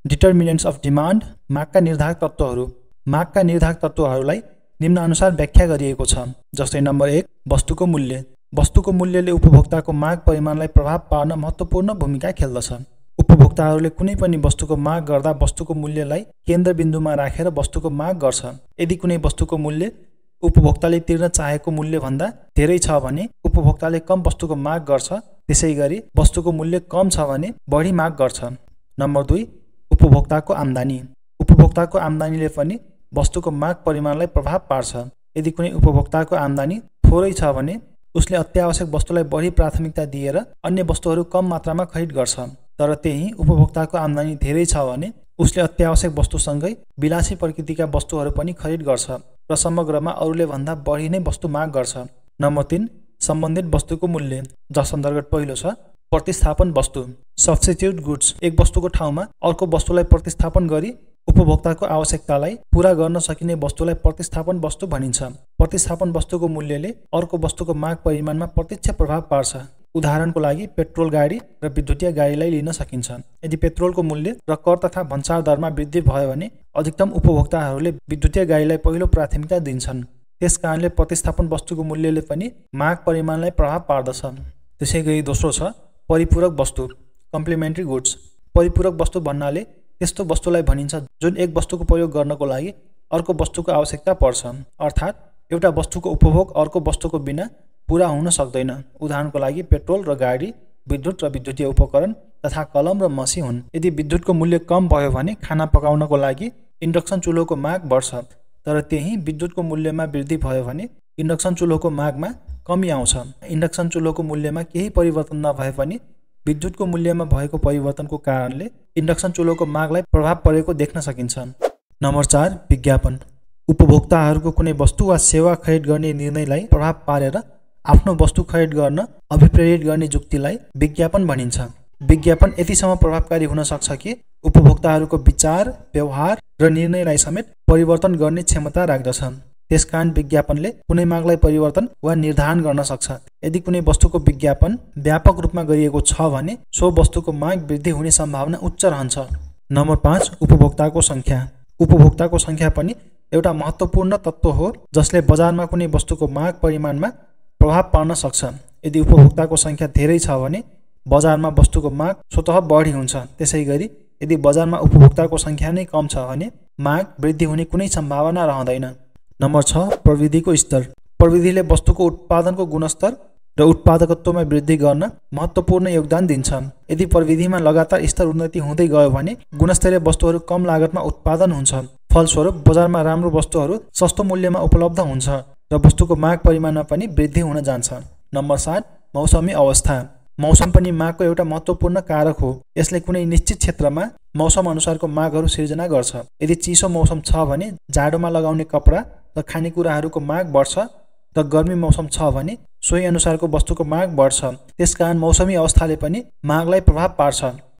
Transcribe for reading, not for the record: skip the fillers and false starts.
Determinants of demand, मागका निर्धारक तत्त्वहरू। मागका निर्धारक तत्त्वहरूलाई निम्नानुसार व्याख्या गरिएको छ। जस्तै नम्बर 1, वस्तुको मूल्य। वस्तुको मूल्यले उपभोक्ताको माग परिमाणलाई प्रभाव पार्न महत्त्वपूर्ण भूमिका खेल्दछ। उपभोक्ताहरूले कुनै पनि वस्तुको माग गर्दा वस्तुको मूल्यलाई केन्द्रबिन्दुमा राखेर वस्तुको माग गर्छ। यदि कुनै वस्तुको मूल्य उपभोक्ताले तिर्न चाहेको मूल्यभन्दा धेरै छ भने उपभोक्ताले कम वस्तुको माग गर्छ। त्यसैगरी वस्तुको मूल्य कम छ भने बढी माग गर्छ। नम्बर 2, उपभोक्ताको आम्दानी। उपभोक्ताको आम्दानीले पनि वस्तुको माग परिमाणलाई प्रभाव पार्छ। यदि कुनै उपभोक्ताको आम्दानी थोरै छ भने उसले अत्यावश्यक वस्तुलाई बढी प्राथमिकता दिएर अन्य वस्तुहरू कम मात्रामा खरिद गर्छ। तर त्यही उपभोक्ताको आम्दानी धेरै छ भने उसले अत्यावश्यक वस्तुसँगै विलासी प्रकृतिका वस्तुहरू पनि खरिद गर्छ र समग्रमा अरूले भन्दा बढी नै वस्तु माग गर्छ। नम्बर 3, सम्बन्धित वस्तुको मूल्य, जस अन्तर्गत पहिलो छ प्रतिस्थापन वस्तु। Substitute goods. एक वस्तुको ठाउँमा अर्को वस्तुलाई प्रतिस्थापन गरी उपभोक्ताको आवश्यकतालाई पूरा गर्न सकिने वस्तुलाई प्रतिस्थापन वस्तु भनिन्छ। प्रतिस्थापन वस्तुको मूल्यले अर्को वस्तुको माग परिमाणमा प्रत्यक्ष प्रभाव पार्छ। उदाहरणको लागि पेट्रोल गाडी र विद्युतीय गाडीलाई लिन सकिन्छ। यदि पेट्रोलको मूल्य र कर तथा भन्सार दरमा वृद्धि भयो भने अधिकतम उपभोक्ताहरूले विद्युतीय गाडीलाई पहिलो प्राथमिकता दिन्छन्। त्यसकारणले प्रतिस्थापन वस्तुको मूल्यले पनि माग परिमाणलाई प्रभाव पार्दछ। त्यसैगरी दोस्रो छ परिपूरक वस्तु, कम्प्लिमेन्ट्री गुड्स। परिपूरक वस्तु भन्नाले त्यस्तो वस्तुलाई भनिन्छ जुन एक वस्तुको प्रयोग गर्नको लागि अर्को वस्तुको आवश्यकता पर्छ। अर्थात् एउटा वस्तुको उपभोग अर्को वस्तुको बिना पूरा हुन सक्दैन। उदाहरणको लागि पेट्रोल र गाडी, विद्युत र विद्युतीय उपकरण तथा कलम र मसी हुन्। यदि विद्युतको मूल्य कम भयो भने खाना पकाउनको लागि इन्डक्सन चुल्होको माग बढ्छ। तर त्यही विद्युतको मूल्यमा वृद्धि भयो भने इन्डक्सन चुल्होको मागमा कमी आउँछ। इन्डक्सन चुल्होको मूल्यमा केही परिवर्तन नभए पनि विद्युतको मूल्यमा भएको परिवर्तनको कारणले इन्डक्सन चुल्होको मागलाई प्रभाव परेको देख्न सकिन्छ। नम्बर 4, विज्ञापन। उपभोक्ताहरूको कुनै वस्तु वा सेवा खरिद गर्ने निर्णयलाई प्रभाव पारेर आफ्नो वस्तु खरिद गर्न अभिप्रेरित गर्ने जुक्तिलाई विज्ञापन भनिन्छ। विज्ञापन यतिसम्म प्रभावकारी हुन सक्छ कि उपभोक्ताहरूको विचार, व्यवहार र निर्णयलाई समेत परिवर्तन गर्ने क्षमता राख्दछ। त्यसकारण विज्ञापनले कुनै मागलाई परिवर्तन वा निर्धारण गर्न सक्छ। यदि कुनै वस्तुको विज्ञापन व्यापक रूपमा गरिएको छ भने सो वस्तुको माग वृद्धि हुने सम्भावना उच्च रहन्छ। नम्बर 5, उपभोक्ताको सङ्ख्या। उपभोक्ताको सङ्ख्या पनि एउटा महत्त्वपूर्ण तत्त्व हो जसले बजारमा कुनै वस्तुको माग परिमाणमा प्रभाव पार्न सक्छ। यदि उपभोक्ताको सङ्ख्या धेरै छ भने बजारमा वस्तुको माग स्वतः बढी हुन्छ। त्यसैगरी यदि बजारमा उपभोक्ताको सङ्ख्या नै कम छ भने माग वृद्धि हुने कुनै सम्भावना रहँदैन। नम्बर 6, प्रविधिको स्तर। प्रविधिले वस्तुको उत्पादनको गुणस्तर र उत्पादकत्वमा वृद्धि गर्न महत्त्वपूर्ण योगदान दिन्छ। यदि प्रविधिमा लगातार स्तर उन्नति हुँदै गयो भने गुणस्तरीय वस्तुहरू कम लागतमा उत्पादन हुन्छ। फलस्वरूप बजारमा राम्रो वस्तुहरू सस्तो मूल्यमा उपलब्ध हुन्छ र वस्तुको माग परिमाणमा पनि वृद्धि हुन जान्छ। नम्बर 7, मौसमी अवस्था। मौसम पनि मागको एउटा महत्त्वपूर्ण कारक हो। यसले कुनै निश्चित क्षेत्रमा मौसम अनुसारको मागहरू सिर्जना गर्छ। यदि चिसो मौसम छ भने जाडोमा लगाउने कपडा र खानेकुराहरूको माग बढ्छ र गर्मी मौसम छ भने सोही अनुसारको वस्तुको माग बढ्छ। त्यसकारण मौसमी अवस्थाले पनि मागलाई प्रभाव पार्छ।